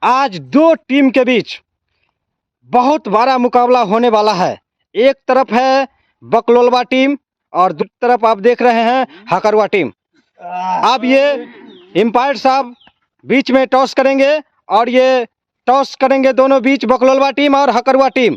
आज दो टीम के बीच बहुत बड़ा मुकाबला होने वाला है। एक तरफ है बकलोलवा टीम और दूसरी तरफ आप देख रहे हैं हकरवा टीम। अब ये एम्पायर साहब बीच में टॉस करेंगे और ये टॉस करेंगे दोनों बीच बकलोलवा टीम और हकरवा टीम।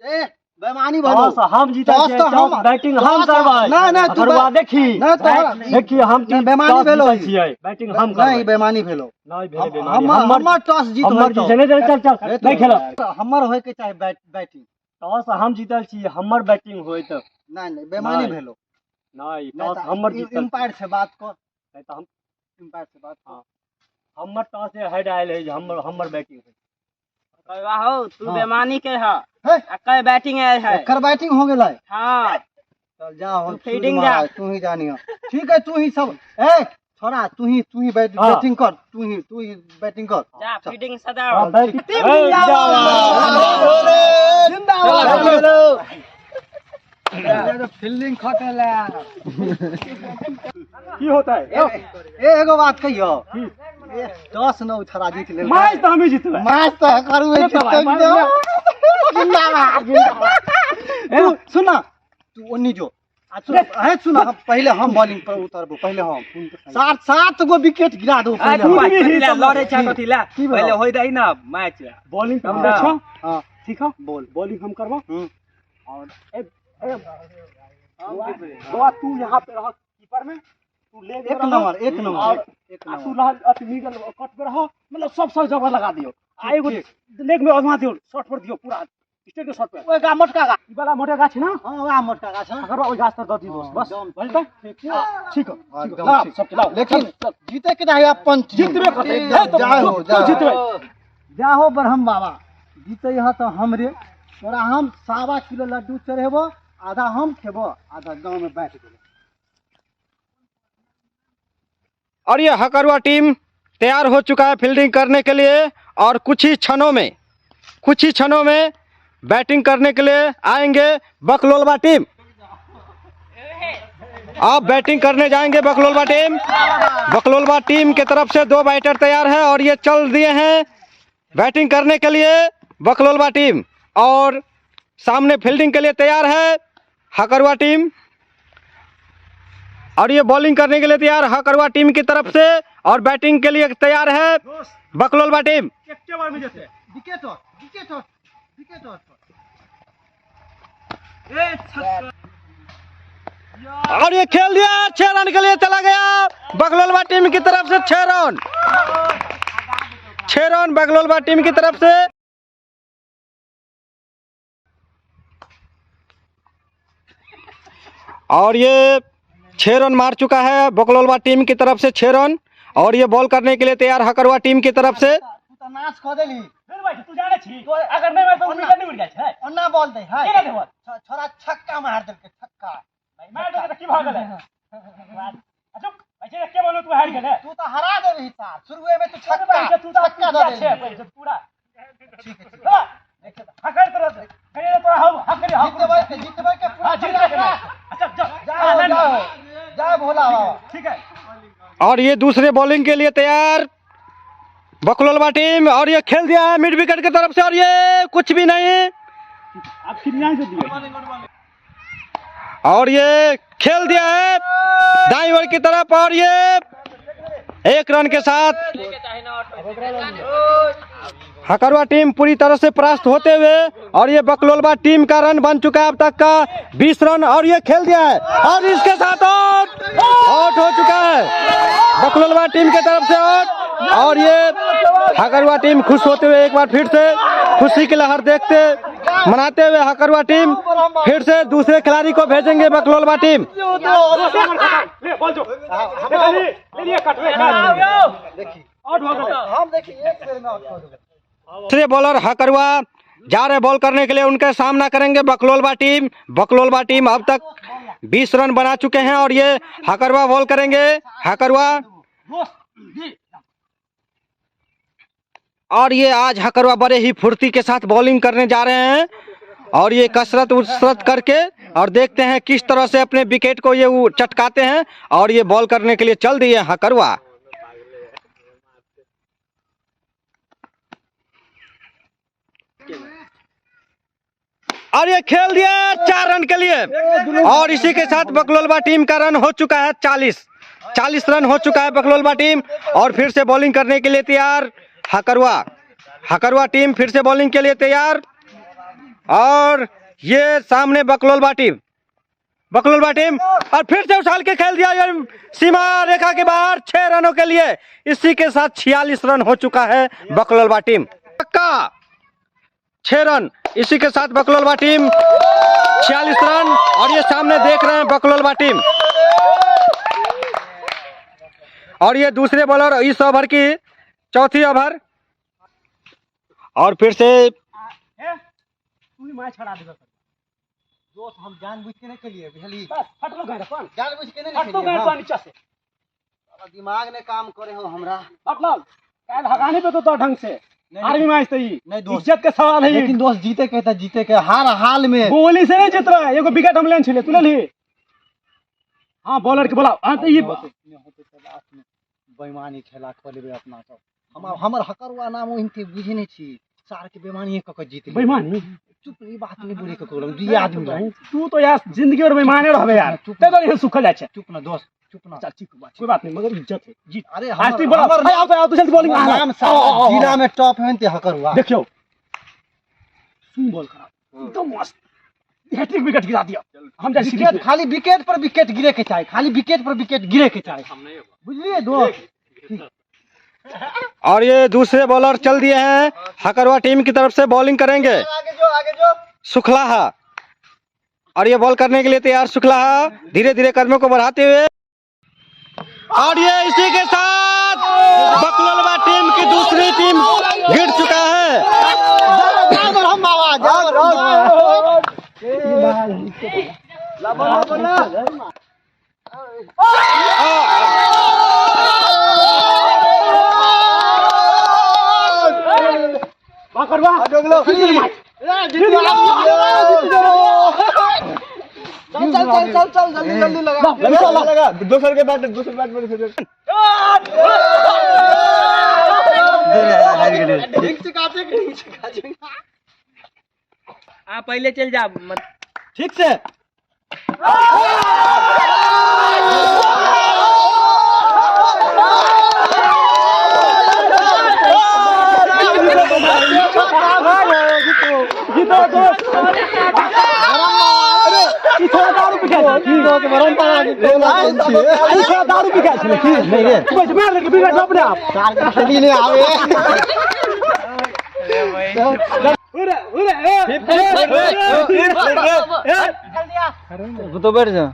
ए बेमानी भलो टॉस हम जीतल टॉस छियै, तो हम- टॉस बैटिंग हम टॉस- करबै। नहीं, नहीं, तू हकरवा देखी। नहीं, तोहरा- देखी हम नहीं, बेमानी टॉस भेलो जीतल ई। छियै, बैटिंग हम करबै। नहीं बेमानी भेलो। नहीं भेलै बेमानी। हमर हमर हमर टॉस जीत हमर होइतौ। जीतै नहि, चल चल ए, नहीं खेलब। हमर होय के चाही बैटिंग। टॉस हम जीतल छी, हमर बैटिंग होइत। नहीं नहीं बेमानी नहीं। भेलो। नहीं नहीं टॉस तऽ हमर जीतल। एम्पायर से बात कर। नहीं तऽ हम एम्पायर से बात कर। हमर टॉस हेड आयल है, हमर हमर बैटिंग होइत। कहवा हो तू हाँ। बेमानी के ह हे। आ कै बैटिंग आयल है। एकर बैटिंग हो गेलै। हाँ चल जा हो तू फील्डिंग जा। तू ही जानियो। ठीक है तू ही सब ए छोरा तू ही हाँ। बैटिंग कर, तू ही बैटिंग कर। जा चल। फील्डिंग सदाओ। हाँ, बैटिंग। जिंदाबाद जिंदाबाद। फील्डिंग खटेला की होता है? ए एगो बात कहियो, ए 10-9 छोरा जीत लेल। मैच तऽ हमी जीतबै। मैच तऽ करू। जिंदाबाद जिंदाबाद। तू सुन ना, तू ओन्नी जो आ सुन, हे सुन, हम पहले हम बॉलिंग पर उतरबो, पहले हम सात सात गो विकेट गिरा दो पहले हम। लड़े छै कथी ला? की भेलौ? पहिले होय दही ना मैच। बॉलिंग हम हमरा- छौ। हाँ। ठीक है, बोल। बॉलिंग हम करबो। और ए ए गोवा, तू यहाँ पे रह कीपर में, तू ले एक नंबर, एक नंबर, और एक आ तू नंबर। रह अथी मिडल कट पे रह, मतलब सब सब जगह लगा दियो। आ एगो लेग में अजमा दियो, शॉट पर दियो, पूरा स्टेट के शॉट पे। ओए गा मोटका गा। ई वाला मोटा गाछ ना। हाँ ओए मोटका गाछ है। अगर ओइ गाछ तर दऽ दियो दोस्त, बस। एकदम। बुझल ठीक। ठीक है। हाँ, ठीक है, एकदम लाओ ठीक। सबके लाओ। लेकिन चल, चल। जीते के नहीं अपन टीम। जीतबे करतै। एकदम, हे, तो जय हो, तू जय हो। जीतबे। जा हो ब्रह्म बाबा, जीते यहाँ तो हमरे तोरा हम 1.25 किलो लड्डू चढ़ेबो, आधा हम खेबो आधा गांव में बांट देबो। और ये हकरवा टीम तैयार हो चुका है फील्डिंग करने के लिए और कुछ ही क्षणों में बैटिंग करने के लिए आएंगे बकलोलवा टीम। अब बैटिंग करने जाएंगे बकलोलवा टीम। बकलोलवा टीम के तरफ से 2 बैटर तैयार है और ये चल दिए हैं बैटिंग करने के लिए बकलोलवा टीम। और सामने फील्डिंग के लिए तैयार है हकरवा टीम और ये बॉलिंग करने के लिए तैयार हकरवा टीम की तरफ से और बैटिंग के लिए तैयार है बकलोलवा टीम। एके बार में जेतै। Wicket out, wicket out, wicket out. और ये खेल दिया, 6 रन के लिए चला गया बकलोलवा टीम की तरफ से। 6 रन, 6 रन बकलोलवा टीम की तरफ से। और ये 6 रन मार चुका है बकलोलवा टीम की तरफ से, 6 रन। और ये बॉल करने के लिए तैयार हकरवा टीम की तरफ से। तू तो नाच कऽ देली। फिर भाई तू जाने छी, अगर नहीं मारतौ तऽ विकेट नहीं उड़ जाइ छै। ओन्ना बॉल दे है। केना देबो? छोरा छक्का मार देलकै, छक्का। मार देलकै तऽ की भऽ गेलै? अच्छा भाई, के बोलू, तू हारि गेलै। तू तो हरा देबही सार, शुरुए में तू छक्का छक्का तू तऽ छक्का दऽ छै देलही। भाई, पूरा ठीक है, ठीक। हाँ, हकड़ तोरा कहियो तोरा हम हकड़ी हम जीतबै के, जीतबै के पूरा हाँ, जीतबै के। अच्छा जा। जाओ जाओ जाओ भोला बाबा। ठीक है। और ये दूसरे बॉलिंग के लिए तैयार बकलोलवा टीम और ये खेल दिया है मिड विकेट की तरफ से और ये कुछ भी नहीं। अब फिर यहाँ से दिए। और ये खेल दिया है दाईं ओर की तरफ और ये 1 रन के साथ हकरवा टीम पूरी तरह से परास्त होते हुए और ये बकलोलवा टीम का रन बन चुका है अब तक का 20 रन। और ये खेल दिया है और इसके साथ आउट, आउट हो चुका है बकलोलवा टीम के तरफ से आउट। और ये हकरवा टीम खुश होते हुए एक बार फिर से खुशी की लहर देखते मनाते हुए हकरवा टीम फिर से दूसरे खिलाड़ी को भेजेंगे बकलोलवा टीम। ले बॉल जो ले ले लिए कट रे देखी आउट हो गेलै। हम देखी एक बेर में आउट कऽ देबै। दूसरे बॉलर हकरवा जा रहे बॉल करने के लिए, उनका सामना करेंगे बकलोलवा टीम। बकलोलवा टीम अब तक 20 रन बना चुके हैं और ये हकरवा बॉल करेंगे हकरवा। और ये आज हकरवा बड़े ही फुर्ती के साथ बॉलिंग करने जा रहे हैं और ये कसरत उसरत करके और देखते हैं किस तरह से अपने विकेट को ये चटकाते हैं। और ये बॉल करने के लिए चल दिए हकरवा। और ये खेल दिया 4 रन के लिए। और इसी के साथ बकलोलबा टीम का रन हो चुका है 40 रन हो चुका है बकलोलबा टीम। और फिर से बॉलिंग करने के लिए तैयार हकरवा, हकरवा टीम फिर से बॉलिंग के लिए तैयार। और ये सामने बकलोलबा टीम, बकलोलबा टीम और फिर से उछाल के खेल दिया यार सीमा रेखा के बाहर 6 रनों के लिए। इसी के साथ 46 रन हो चुका है बकलोलबा टीम, पक्का 6 रन। इसी के साथ बकलोलबा टीम 46 रन। और ये सामने देख रहे हैं बकलोलबा टीम। और ये दूसरे बॉलर इस ओवर की चौथी ओवर। और फिर से दोस्त हम जानबूझ के नहीं खेलिए बुझली, बस फटलो गए अपन, जानबूझ के नहीं फटलो गए खेलिए। अपन नीचा से दिमाग ने काम करे हो हमरा। मतलब काल हगाने पे तो ढंग से आर्मी मैच तो ई नहीं दोस्त, इज्जत के सवाल है। लेकिन दोस्त जीते के त जीते के हर हाल में गोली से नहीं जीत रहा है, एगो विकेट हम लेन छिले, तू ले ली। हां बॉलर के बोलाओ। हां तो ये होते त लास्ट में बेईमानी खेला क लेबे अपना सब। हम हमर हकरुआ नाम ओहिनते बुझे नहीं छी, सार के बेईमानी क क जीत ले। बेईमानी चुप, ई बात नहीं बोले के ककरो, दुई आदमी रही। तू तो यार जिंदगी और बेईमाने रहबे यार, ते तो ये सुखल जाय छै। चुप ना दोस्त, चुप ना। चल ठीक बात, कोई बात नहीं, मगर इज्जत है जीत। अरे आज तू बोला, अरे आओ तो आओ तो जल्दी बॉलिंग हमर नाम सारा जिला में टॉप है ते हकरुआ। देखियो सुन बॉल करा एकदम मस्त हैट्रिक विकेट गिरा दिया। हम जाय विकेट खाली विकेट पर विकेट गिरे के चाहे, खाली विकेट पर विकेट गिरे के चाहे, बुझलिए दोस्त। और ये दूसरे बॉलर चल दिए हैं हकरवा टीम की तरफ से बॉलिंग करेंगे आगे जो, आगे जो सुखलाहा। और ये बॉल करने के लिए तैयार सुखलाहा, धीरे धीरे कदमों को बढ़ाते हुए। और ये इसी के साथ बकलोलबा टीम की दूसरी टीम गिर चुका है। चल चल चल चल जल्दी जल्दी लगा लगा दोसर के बैट, दोसर बैट पर आ पहले चल जा मत। ठीक से जीतो दोस्त, अरे ई थोड़ा दारू पी के ई थोड़ा दारू पी के छले की नहीं रे तू बस मार लेके बिगड़ अपने आप सार के खेली नहीं आवे। उरे उरे ए तो बैठ जा।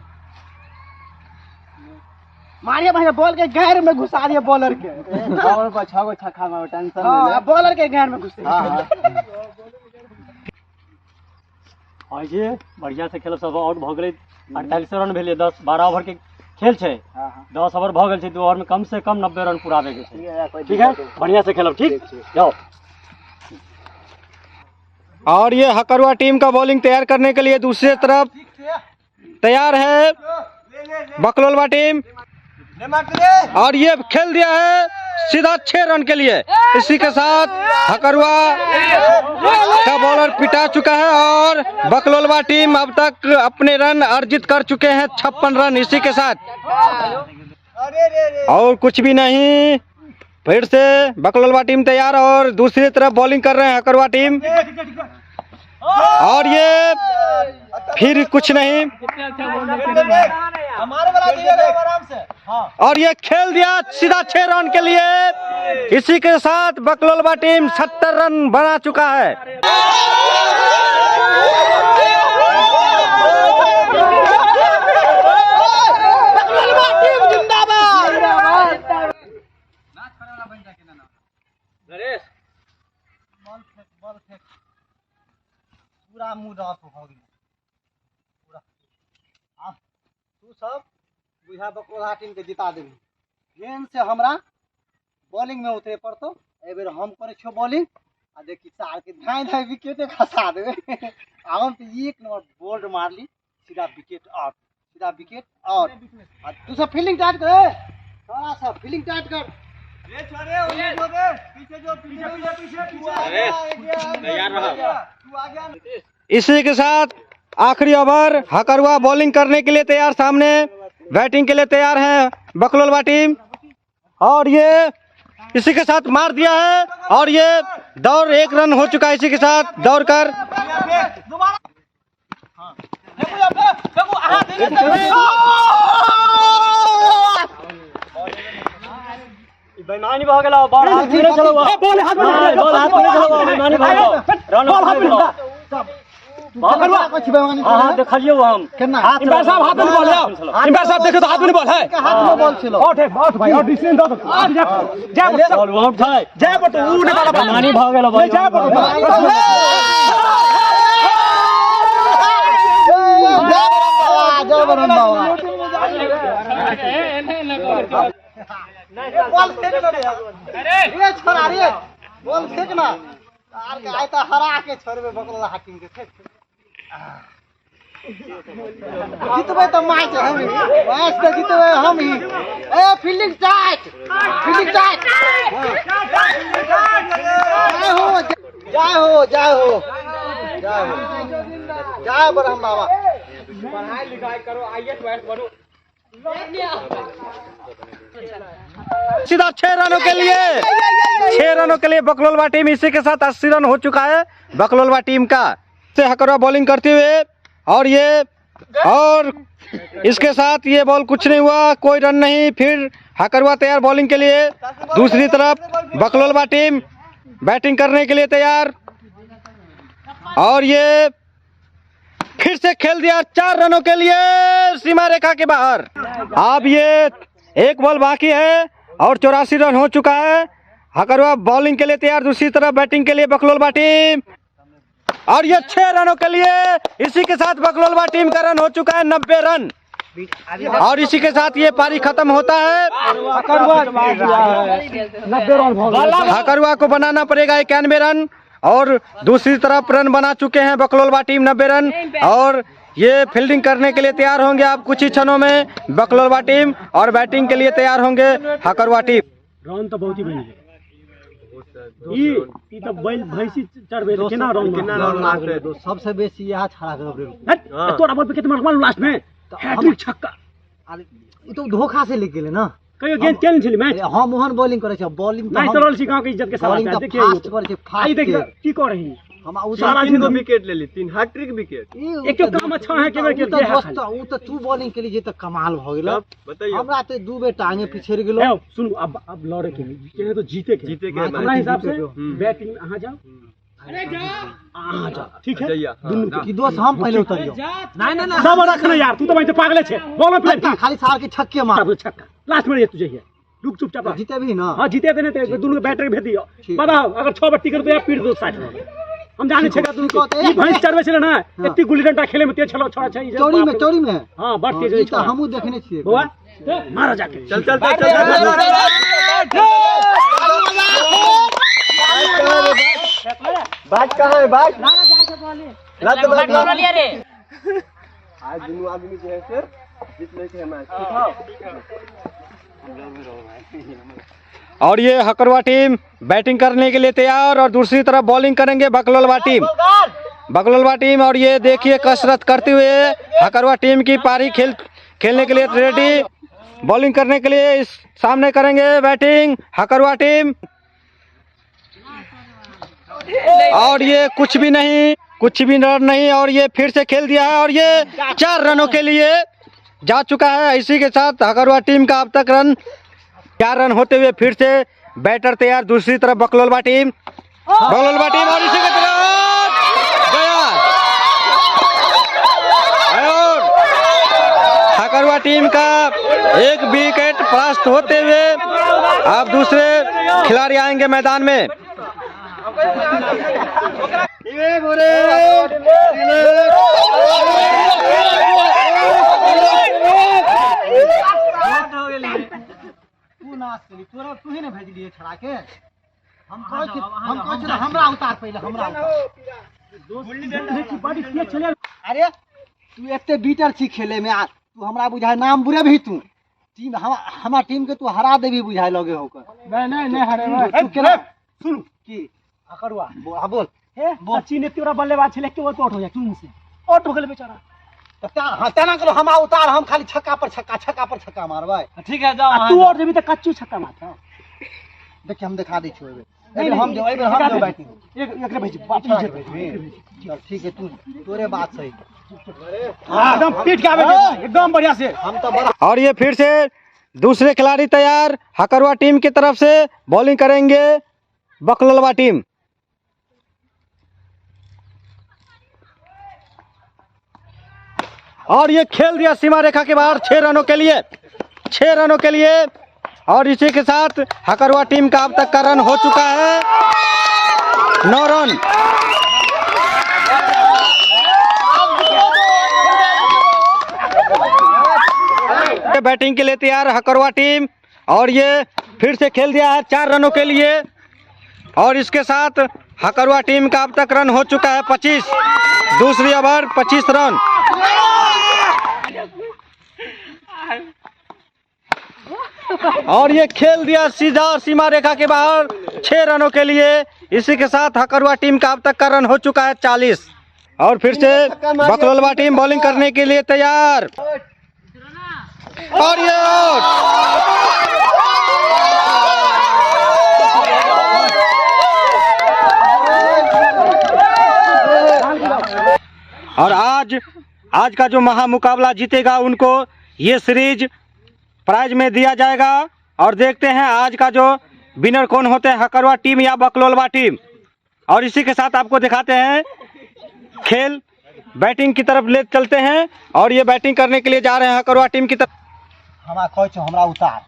मारिए भाई बॉल के गैर में घुसा दिया बॉलर के। और को 6 गो छक्का मारो, टेंशन हां बॉलर के गैर में घुस। हां हां जे बढ़िया से खेल सब आउट भ गेलै। 48 रन भेलै, 10-12 ओवर के खेल छै, 10 ओवर भ गेल छै, 2 ओवर में कम से कम 90 रन पुराबे के छै। ठीक है, बढ़िया से खेलब, ठीक जाओ। और ये हकरवा टीम का बॉलिंग तैयार करने के लिए दूसरे तरफ तैयार है बकलोलबा टीम। और ये खेल दिया है सीधा 6 रन के लिए। इसी के साथ हकरवा का बॉलर पिटा चुका है और बकलोलबा टीम अब तक अपने रन अर्जित कर चुके हैं 56 रन। इसी के साथ और कुछ भी नहीं, फिर से बकलोलबा टीम तैयार और दूसरी तरफ बॉलिंग कर रहे हैं हकरवा टीम। और ये फिर कुछ नहीं, और ये खेल दिया सीधा 6 रन के लिए। इसी के साथ बकलोलबा टीम 70 रन बना चुका है। पूरा मूड ऑफ हो गया पूरा। आ तू सब बुझा बकलोलहा टीम के जिता देबी। गेंद से हमरा बॉलिंग में उतरे पड़तो, एहि बेर हम करै छियौ बॉलिंग आ देखी सार के धाँइ धाँइ विकेटे खसा देबै। आ हम तऽ एक नंबर बोल्ड मारली, सीधा विकेट आउट, सीधा विकेट आउट। आ तू सब फील्डिंग टाइट कर, थोड़ा सा फील्डिंग टाइट कर। पीछे जो पीछे पीछे पीछे तैयार रहो। इसी के साथ आखिरी ओवर हकरुआ बॉलिंग करने के लिए तैयार, सामने बैटिंग के लिए तैयार है बकलोलवा टीम। और ये इसी के साथ मार दिया है और ये दौड़ 1 रन हो चुका है इसी के साथ दौड़ कर। बेईमानी भऽ गेलौ, बॉल हाथ में नहि छलौ। बॉल हाथ में नहीं, बॉल हाथ में नहि छलौ, बेईमानी भऽ गेलौ। रन बॉल हाथ में गेलौ। बकरुआ कथी बेईमानी हाँ हाँ देखलियौ हम। केना हाथ इंपायर साहब हाथ में बॉल है, इंपायर साहब देखियो तो हाथ में बॉल है, हाथ में बॉल छलो। आउट है, आउट भाई, आउट डिसीजन दो, जा जा बॉल आउट छै। जा बटू ऊ नहीं वाला बेईमानी भऽ गेलौ। नहीं जा बटू। जय बरम बाबा। बॉल फेंक ना रे, रे छोड़ा रे, बॉल फेंक ना आर के आय त हरा के छोड़बे बकला हाकिम के। फेंक जीतबे त मैच हम ही, मैच त जीतबे हम ही। ए फील्डिंग टाइट, फील्डिंग टाइट। जय हो, जय हो, जय हो, जय हो, जय ब्रह्म बाबा। पढ़ाई लिखाई करो, आईएएस वाईएएस बनो। सीधा 6 रनों के लिए, 6 रनों के लिए बकलोलवा टीम। इसी के साथ 80 रन हो चुका है बकलोलवा टीम का। से हकरवा बॉलिंग करते हुए और ये और इसके साथ ये बॉल कुछ नहीं हुआ, कोई रन नहीं। फिर हकरवा तैयार बॉलिंग के लिए, दूसरी तरफ बकलोलवा टीम बैटिंग करने के लिए तैयार। और ये फिर से खेल दिया 4 रनों के लिए सीमा रेखा के बाहर। अब ये 1 बॉल बाकी है और 84 रन हो चुका है। हकरवा बॉलिंग के लिए तैयार, दूसरी तरफ बैटिंग के लिए बकलोलवा टीम। और ये 6 रनों के लिए, इसी के साथ बकलोलवा टीम का रन हो चुका है 90 रन। और इसी के साथ ये पारी खत्म होता है। हकरुआ को बनाना पड़ेगा 91 रन और दूसरी तरफ रन बना चुके हैं बकलोलवा टीम 90 रन। और ये फील्डिंग करने के लिए तैयार होंगे आप कुछ ही क्षणों में बकलोलवा टीम, और बैटिंग के लिए तैयार होंगे हकरुआ टीम। रन तो बहुत ही बनि गेल। ई त बैल भैंसी चढ़बे त केना रन केना रन मारतै? सबसे बेसी इएह छड़ा के रन। हट, तोरा बॉल पे केतना मारल लास्ट में? हैट्रिक छक्का। अरे ई तो धोखा से लिख गेलै ना। कहियो गेंद केहन छलै मैच? हम ओहन बॉलिंग करै छी, बॉलिंग मैच चलल छी गांव के इज्जत के सवाल बॉलिंग छै। तऽ देखिए फास्ट करै छी, आई फास्ट देख के। की कर रही हम उ सारा 3 गो विकेट लेली, 3 हैट्रिक विकेट। एक काम अच्छा है के बेर के दोस्त, उ त तू बॉलिंग केली जे त कमाल भ गेल। बताइयो हमरा त 2 बेर टांगे पिछड़ गेलो। ए सुनू, अब लड़े के के तो जीते के, जीते के हमरा हिसाब से बैटिंग अहाँ जाओ, अरे जा अहाँ जाओ, ठीक है? दुनू की दोस्त हम पहले उतरियो। नहीं नहीं नहीं सब रखना यार, तू तो वहीं से पागले छे। बॉल में प्लेट खाली सार के छक्के मार, छक्का लास्ट में तू जइहे, रुक चुपचाप जीते भी ना। हां जीते देने ते दुनू के बैटर भेज दियो। बताओ अगर 6 बट्टी कर तो यार पीट दो 60 रन। हम जाने छे दुनू के ई भैंस चरबै छले ना, एत्ती गुल्ली डंडा खेले में तेज छलो छोड़ा छै चोरी में, चोरी में। हां बड़ तेज ई त हमहु देखने छियै। बौआ मारो जाके, चल चल चल चल। बात कहाँ है बात? लत लत आज दुनू आदमी जे है से जीत ले के मैच। और ये हकरवा टीम बैटिंग करने के लिए तैयार और दूसरी तरफ बॉलिंग करेंगे बकलोलवा टीम, बकलोलवा टीम। और ये देखिए कसरत करते हुए हकरवा टीम की पारी खेलने के लिए रेडी, बॉलिंग करने के लिए इस सामने करेंगे बैटिंग हकरवा टीम। और ये कुछ भी नहीं, कुछ भी रन नहीं। और ये फिर से खेल दिया है और ये 4 रनों के लिए जा चुका है। इसी के साथ हकरवा टीम का अब तक रन 4 रन होते हुए फिर से बैटर तैयार, दूसरी तरफ बकलोलवा टीम, बकलोलवा टीम। और इसी के तरफ गया और हकरवा टीम का 1 विकेट परास्त होते हुए अब दूसरे खिलाड़ी आएंगे मैदान में। तू नाच केली, तोरा तू ही ने भेजलिए छड़ा के। हम कहै छी, हम कहै छी हमरा उतार पहिले, हमरा उतार। अरे तू एते बीटर छी खेले में, आ तू हमरा बुझाय नाम बुरेबही तू। टीम हमरा टीम के तू हरा देबी बुझाय लगे होकर। नहीं नहीं नहीं हरेबै। तू केना सुनू की हकरुआ हां बोल। हे सचिन एते बड़ा बल्लेबाज छलै के आउट हो जाय क्यों से आउट हो गेलै बेचारा। तऽ हाँ, तेना करो, हमरा उतार, हम खाली छक्का पर छक्का, छक्का पर छक्का मारबै। ठीक है, जाओ। आ तू आउट जेबही तऽ कच्चू छक्का मारतौ। देखिए, हम देखा दै छियौ एहिबेर। नहीं, एहिबेर हम नहीं, देब, एहिबेर हम एकरा देब भेज। बैटिंग। एक एकरे भेज, बाप पिछड़ा रे। के भेजबही? चल ठीक है, तू तोरे बात सही। एकदम पीट के आबे के, एकदम बढ़िया से। हम तो बड़ा। और ये फिर से दूसरे खिलाड़ी तैयार हकरवा टीम की तरफ से, बॉलिंग करेंगे बकलोलवा टीम। और ये खेल दिया सीमा रेखा के बाहर 6 रनों के लिए, 6 रनों के लिए। और इसी के साथ हकरवा टीम का अब तक का रन हो चुका है 9 रन। बैटिंग के लिए तैयार हकरवा टीम और ये फिर से खेल दिया है 4 रनों के लिए। और इसके साथ हकरवा टीम का अब तक रन हो चुका है 25, दूसरी ओवर 25 रन। और ये खेल दिया सीधा सीमा रेखा के बाहर 6 रनों के लिए। इसी के साथ हकरवा टीम का अब तक का रन हो चुका है 40। और फिर से बकलोलवा टीम बॉलिंग करने के लिए तैयार। और ये आउट। और आज का जो महामुकाबला जीतेगा उनको ये सीरीज प्राइज में दिया जाएगा। और देखते हैं आज का जो विनर कौन होते हैं, हकरवा टीम या बकलोलवा टीम। और इसी के साथ आपको दिखाते हैं खेल। बैटिंग की तरफ ले चलते हैं और ये बैटिंग करने के लिए जा रहे हैं हकरवा टीम की तरफ। हमरा कहै छौ, हमरा उतार,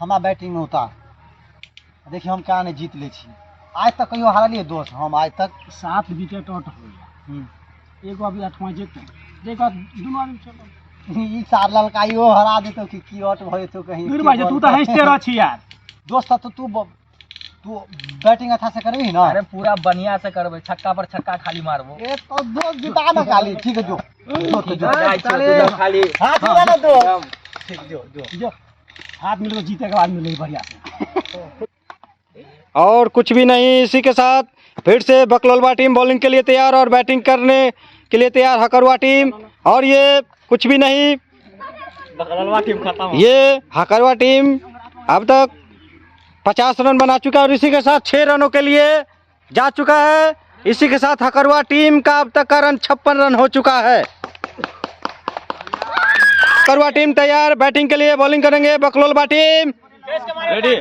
हमरा बैटिंग में उतार। देखिए हम क्या नहीं जीत लै छी। आज तक कहियो हारलियै दोस्त हम आज तक? 7 विकेट आउट हो गया। एगो अभी 8वां जेतै, देखो दुनू आदमी चलो। ई सार ललका इहो हरा देतौ कि की आउट भऽ जेतौ कहीं। दूर भाई, तू तऽ हँसिते रह छी यार। दोस्त तो तू बैटिंग अच्छा से करबही ना? अरे पूरा बढ़िया से करबै, छक्का पर छक्का खाली मारबो। ए तो दोस्त जिता ना खाली। ठीक है, जो जो तो जो। जाइ छियौ, तू जा खाली। हाथ मिला ना दोस्त। ठीक, जो जो जो हाथ मिल जीते के बाद मिले बढ़िया से। और कुछ भी नहीं, इसी के साथ फिर से बकलोलवा टीम बॉलिंग के लिए तैयार और बैटिंग करने के लिए तैयार हकरवा टीम। और ये कुछ भी नहीं, बकलोलवा टीम खत्म। ये हकरवा टीम अब तक 50 रन बना चुका है और इसी के साथ 6 रनों के लिए जा चुका है। इसी के साथ हकरवा टीम का अब तक का रन 56 रन हो चुका है। हकरवा टीम तैयार बैटिंग के लिए, बॉलिंग करेंगे बकलोलवा टीम। रेडी।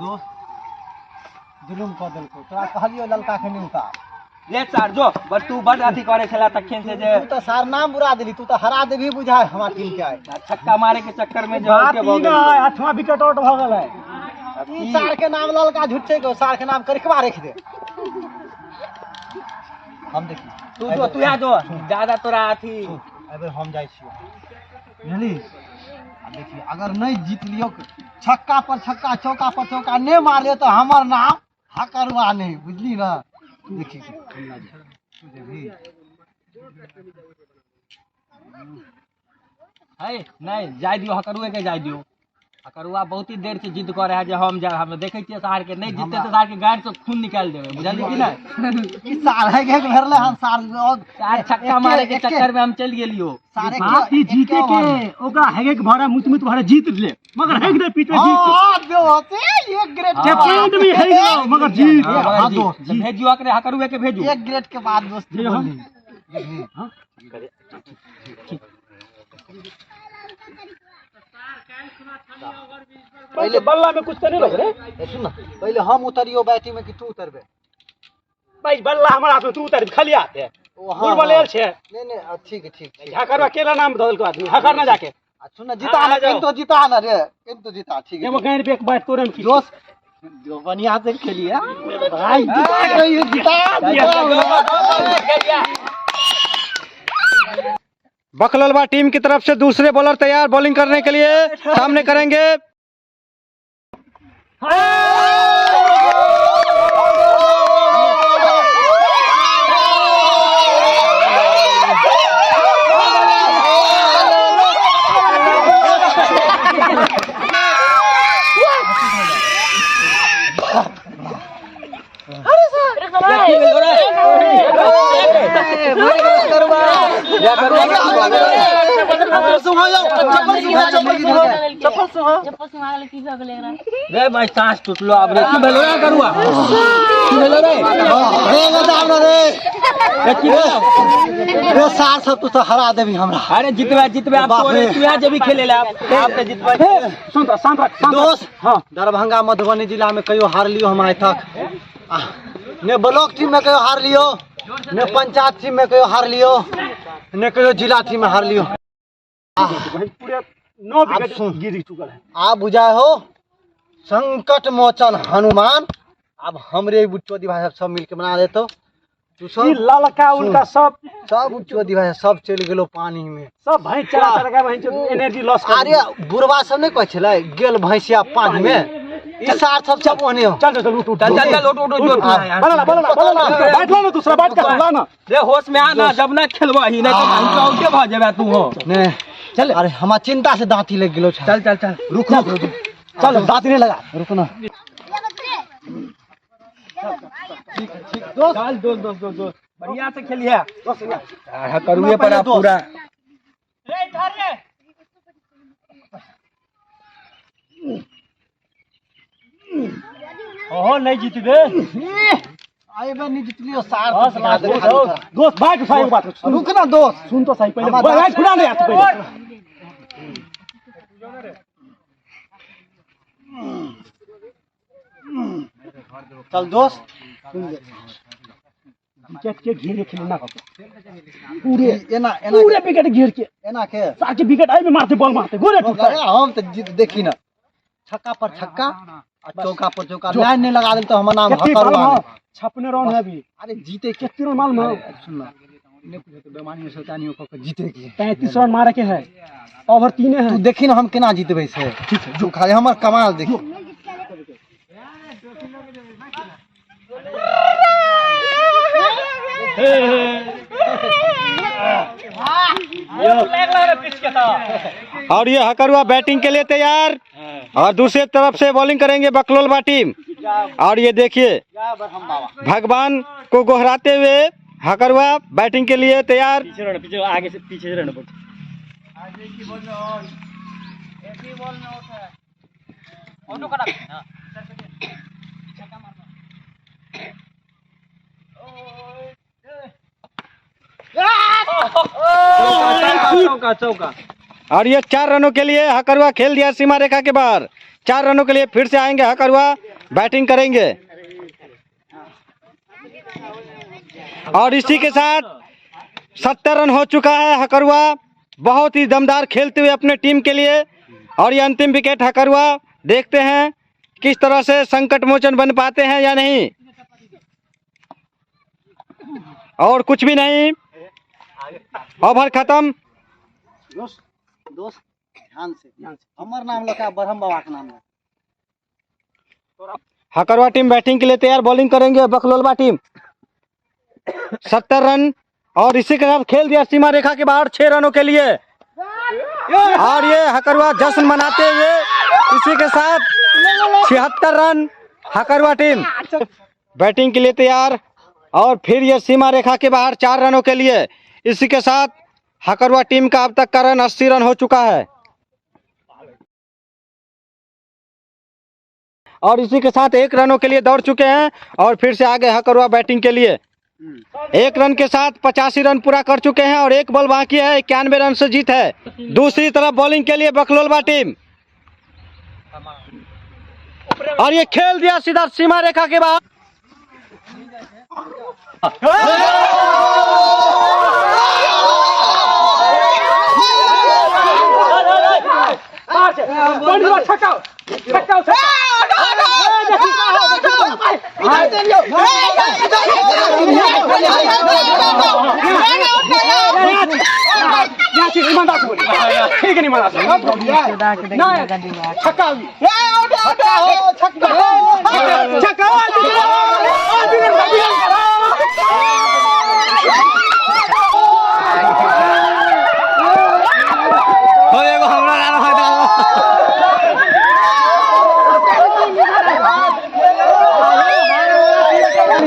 दोस्त जुलुम कऽ देलकौ, तोरा कहलियौ ललका के नहि उतार। ले सार जो, बट तू बड अथी करे छला तखन से जे तू तऽ सार नाम बुरा देली, तू तऽ हरा देबही बुझाय हमरा टीम के आइ। छक्का मारे के चक्कर में जे बात के ई भऽ ना गेल। है, 8वां विकेट आउट भऽ गेलै। ई सार के नाम ललका झुट्ठे के, सार के नाम करिकवा रख दे। हम देखी तू जो, तू यहाँ जो, ज्यादा तोरा अथी। एहिबेर हम जाइ छियौ, बुझली? आ देखिए अगर नहीं जीत लियौ, छक्का पर छक्का चौका पर चौका नहीं मारलियौ तऽ हमर नाम हकरवा नहीं, बुझली ना? देखी तू जेबही? है नहीं, जाय दियौ हकरुए के, जाय दियौ। हकरुआ बहुत ही देर से जिद करे है जे हम जाए। हम देखै छियै सार के नहीं जीतते तऽ सार के गाड़ से खून निकालि देबै, बुझलियै कि नहीं? ई सार है के भरले हम सार और सार छक्का मारे के चक्कर में हम चलि गेलियो। सार एके- बात ई जीते एके के ओवर में। ओकरा हेगे के भरा मुत मुत भरा जीत ले, मगर हेग दे पीठ में जीत। हाँ, दोस्त, एक ग्रेड के के पेंट भी हेग लो, मगर जीत। हाँ, हाँ, जी। दोस्त, तऽ भेजियो एकरे, हकरुए के भेजू। एक ग्रेड के बाद दोस्त जी, हाँ। बोलली। पहले बल्ला में कुछ तो नहीं लग रे। ए, सुन ना, पहले हम उतरियो बैटिंग में कि तू उतरबे? भाई बल्ला हमारा हाथ में, तू उतर, खाली हाथ है। ओ, हाँ, गुड़ बलेल हाँ। छे। नहीं, नहीं, ठीक है, ठीक, ठीक। हकरवा केला नाम धऽ देलको आदमी, हकर ना जाके। आ, सुन ना, जिता ना, आ जाओ। किन तो जिता ना रे, किन तो जिता, ठीक है। एगो गाँड पे एक बैट तोरे में खींच। दोस्त, जो बढ़िया से खेलिए। भाई, जिता गई, जिता, जिता। बकलोलवा टीम की तरफ से दूसरे बॉलर तैयार बॉलिंग करने के लिए, सामने करेंगे। रे भाई सांस टूटलो आब रे की भेलो रे करुआ की भेलो रे रे बताब ना रे रे की भेलो रे सार सब तू तो हरा देबी हमरा। अरे जितबे जितबे आप बाप तोरे रे। तू यहाँ जब भी खेले ला आप तो जितबे। सुन तो शांत रख शांत रख। दोस्त दरभंगा मधुबनी जिला में कहियो हार लियो हम आइ तक, ने ब्लॉक टीम में कहियो हार लियो, ने पंचायत टीम में कहियो हार लियो, ने कहियो जिला टीम में हार लियो। पूरे 9 आब विकेट सुन। गिर चुकल है। आ बुझाए हो संकट मोचन हनुमान, अब हमरे चौधरी भाई साहब सब मिलके बना देतो। तू ई सब ललका उनका सब सब चौधरी भाई सब चलि गेलो पानी में, सब भैंस चरा चरा के भैंस एनर्जी लॉस कर। अरे बुढ़वा सब नहीं कहै छलै गेल भैंसिया पानी में, ई सार सब सब ओहने हो। चल चल चल उठ उठ चल चल चल उठ उठ उठ बला बला बला बला बैठ ला ना दूसरा बैठ कर ला ना। रे होश में आ ना, जब ना खेलबा ही नहीं तो हम आउटे भ जेबे तू हो। ने चल। अरे हमार चिंता से दांती लग गेलो छा। चल चल चल रुक रुक रुक चल दांती नहीं लगा, रुक ना। दोस्त चल दोस्त दोस्त दोस्त दोस्त बढ़िया से खेलिए करुए पर आप पूरा। ओहो नहीं जीतबे आइ बेर नहीं जीतलियो सार बस तो दिखा दे लास्ट खाली दोस्त तोरा। दोस्त बैठ उठा एक बात रुक ना दोस्त सुन तो सही पहले हमार बैठ उठा ले यार तू पहले। चल दोस्त विकेट के घेर के खेलना का पूरे एना एना पूरे विकेट घेर के एना के साके विकेट आई में मारते बॉल मारते गोरे टूटता अरे हम तो जीत देखी ना, छक्का पर छक्का आ चौका पर चौका, लाइन नहीं लगा देल तो हमर नाम कितनी हकरुआ मालूम नहीं। है? 56 रन है अभी। अरे जीते के कितने रन मालूम है? अरे सुन ना, ने कुछ तो बेमानी में शैतानी हो के जीते के 33 रन मारे के है, ओवर 3 है। तू देखी ना हम केना जीतबै से। ठीक है, तू खाली हमर कमाल देखी। और ये हकरुआ बैटिंग के लिए तैयार और दूसरे तरफ से बॉलिंग करेंगे बकलोलबा टीम। और ये देखिए भगवान को गोहराते हुए हकरुआ बैटिंग के लिए तैयार। पीछे रहना, पीछे आगे से पीछे रहना पड़ता। चौका चौका। और ये 4 रनों के लिए हकरुआ खेल दिया सीमा रेखा के बाहर। 4 रनों के लिए फिर से आएंगे हकरुआ, बैटिंग करेंगे। और इसी के साथ 70 रन हो चुका है हकरुआ, बहुत ही दमदार खेलते हुए अपने टीम के लिए। और ये अंतिम विकेट हकरुआ, देखते हैं किस तरह से संकट मोचन बन पाते हैं या नहीं। और कुछ भी नहीं, ओवर खत्म। दोस्त दोस्त ध्यान से, हमर नाम लका ब्रह्म बाबा के नाम लका। हकरवा टीम बैटिंग के लिए तैयार, बॉलिंग करेंगे बकलोलबा टीम। 70 रन और इसी के साथ खेल दिया सीमा रेखा के बाहर 6 रनों के लिए। और ये हकरवा जश्न मनाते हुए इसी के साथ 76 रन हकरवा टीम बैटिंग के लिए तैयार। और फिर ये सीमा रेखा के बाहर 4 रनों के लिए। इसी के साथ हकरवा टीम का अब तक का रन 80 रन हो चुका है। और इसी के साथ 1 रनों के लिए दौड़ चुके हैं और फिर से आगे हकरवा बैटिंग के लिए। 1 रन के साथ 85 रन पूरा कर चुके हैं और 1 बॉल बाकी है, 91 रन से जीत है। दूसरी तरफ बॉलिंग के लिए बकलोलबा टीम और ये खेल दिया सीधा सीमा रेखा के बाहर। ईमानदार से बोलिए, ठीक है, ईमानदार से नहीं, छक्का हुई। छक्का, छक्का, हो एगो हमरा ना रहा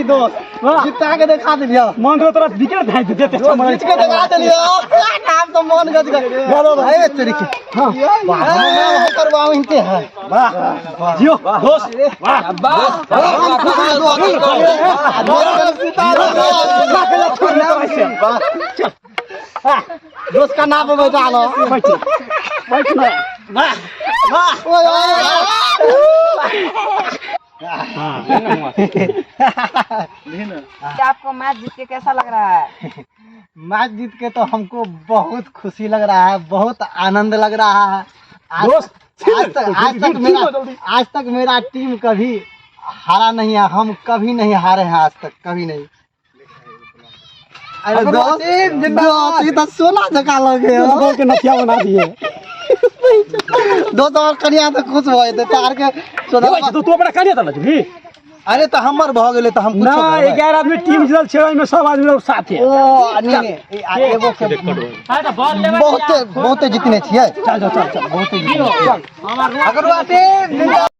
दोस्त जीता के देखा दिलियो। मन तो तोरा विकेट धाइ देते। जीत के देखा दिलियो, नाम तो मन गज गए भाई तेरे के। हां, नाम करवाओ इनके है। वाह जियो दोस्त, वाह। दोस्त का नाम बता लो। बैठ बैठ ना। वाह वाह। ओए ओए। आपको मैच जीत के कैसा लग रहा है? मैच जीत के तो हमको बहुत खुशी लग रहा है, बहुत आनंद लग रहा है। आज दोस्त, आज तक मेरा, आज तक मेरा टीम कभी हारा नहीं है, हम कभी नहीं हारे हैं आज तक, कभी नहीं। अरे दोस्त दोस्त, ये तो सोना जका लगे हो। गोल के नथिया बना दिए। दोस्त और कनिया तो खुश भऽ जेतै तार के सोना। तो तू अपना कनिया त भी। अरे तो हमर भऽ गेलै तऽ हम ना कुछो करबै। 11 आदमी टीम जीतल छै, ओहिमे सब आदमी लोग साथे। ओ नहीं नहीं, एगो के बहुते बहुते जीतने छियै। चल चल चल चल। बहुते जीतने छियै। अगरवा टीम जिंदाबाद।